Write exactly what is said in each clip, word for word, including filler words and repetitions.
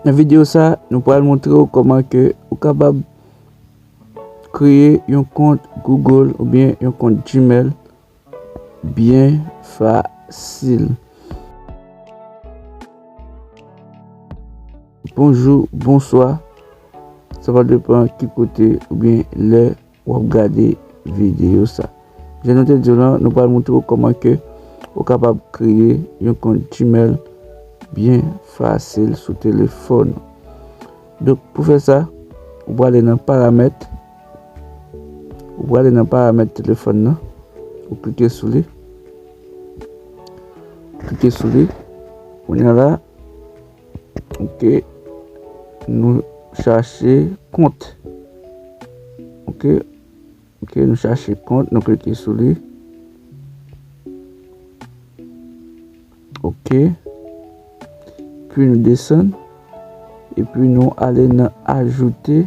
Nan videyo sa, nou pral montre w kòman ke ou kapab kreye yon kont Google oubyen yon kont Gmail byen fasil. Bonjou, bonswa. Sa va depann ki kote oubyen lè w ap gade videyo sa. Jan nou te di w lan, nou pral montre w kòman ke ou kapab kreye yon kont Gmail byen fasil sou telefòn ou. Donk, pou fè sa, ou prale nan paramèt, ou prale nan paramèt telefòn nan, ou klike sou li, klike sou li. Kounye a la, ok, nou chache kont. Ok, ok, nou chache kont, nou klike sou li. Ok. Pi nou desann. Epi nou ale nan ajoute,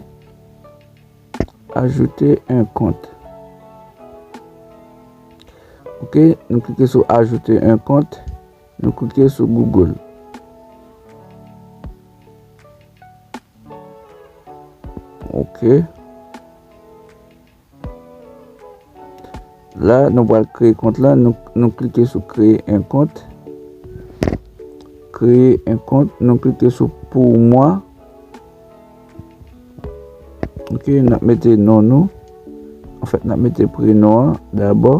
ajoute un compte. Ok, nou klike sou ajoute un compte. Nou klike sou Google. Ok. La, nou pral kreye kont lan. Nou, nou klike sou créer un compte. Créer un compte. Nou klike sou pour moi. Ok, n ap mete non nou. Anfèt, n ap mete prenon an dabò.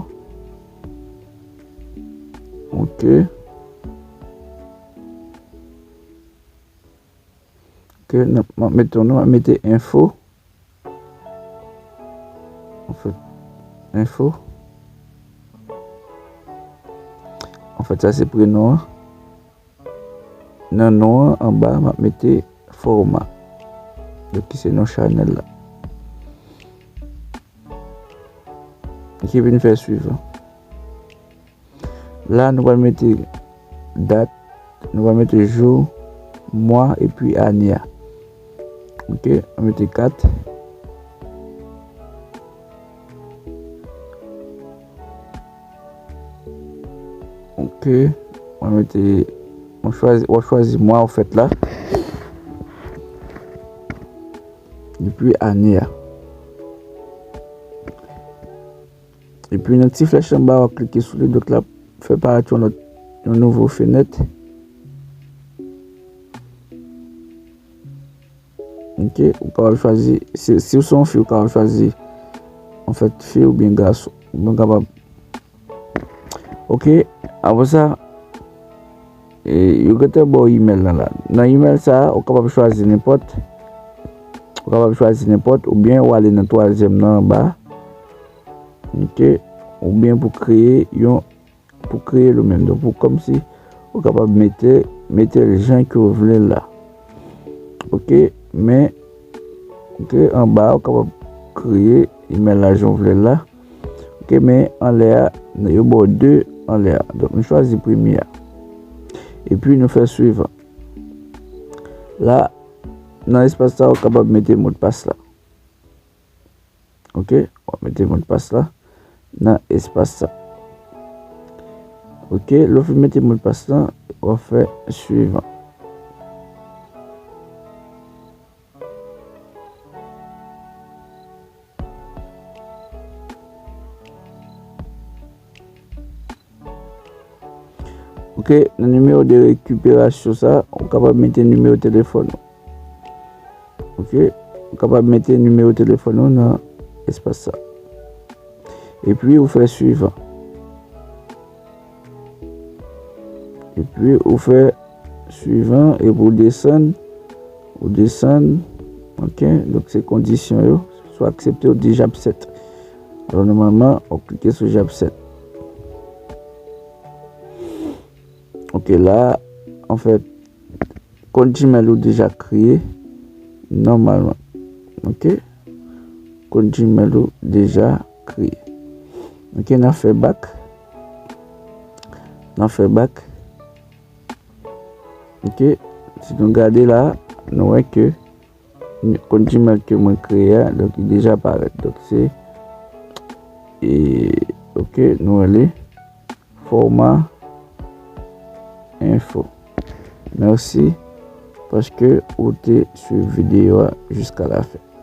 Ok. Ok, n ap, m ap mete non, m ap mete info. Anfèt, info. Anfèt, sa se prenon an. Nan non an, anba, m ap mete format. Donk, ki se non chanèl la. Epi n fè suivan. La, nou pral mete dat, nou pral mete jou, mwa, epi ane a. Ok, nou mete kat. Ok, mwen mete, mwen chwazi, w ap chwazi mwa ou fèt la. Epi ane a. Epi nan ti flèch anba, w ap klike sou li, donk l ap fè parèt yon lòt, yon nouvo fenèt. Ok, ou kapab chwazi, si, si w se yon fi, ou kapab chwazi, anfèt, fi oubyen gason. Ou kapab. Ok, apre sa, e, yo gentan ba w email lan la. Nan email sa, ou kapab chwazi nenpòt. Ou kapab chwazi nenpòt, oubyen ou ale nan twazyèm nan anba. Ok, oubyen pou kreye yon, pou kreye l ou menm. Donk, pou kòmsi ou kapab mete, mete l jan ke w vle l la. Ok, men, ok, anba, ou kapab kreye email la jan w vle l la. Ok, men anlè a, yo ba w de anlè a. Donk, nou chwazi premye a. Epi, nou fè suivan. La, nan espas sa, ou kapab mete modpas la. Ok, w ap mete modpas la nan espas sa. Ok, lè w fin mete modpas la, w ap fè suivan. Ok, nan nimewo de rekiperasyon sa, ou kapab mete nimewo telefòn ou. Ok, ou kapab mete nimewo telefòn ou nan espas sa. Epi ou fè suivan. Epi ou fè suivan, epi ou desann, ou desann. Ok, donk se kondisyon yo. Si w aksepte, ou di j'accepte. Alò, nòmalman, ou klike sou j'accepte. Ok, la, anfèt, kont Gmail ou deja kreye, nòmalman. Ok? Kont Gmail ou deja kreye. Ok, n a fè back. N a fè back. Ok, si nou gade la, nou wè ke kont Gmail ke mwen kreye a, donk, li deja parèt. Donk, se, e, ok, nou rele format info. Mèsi. paske ou te swiv videyo a jiska lafen.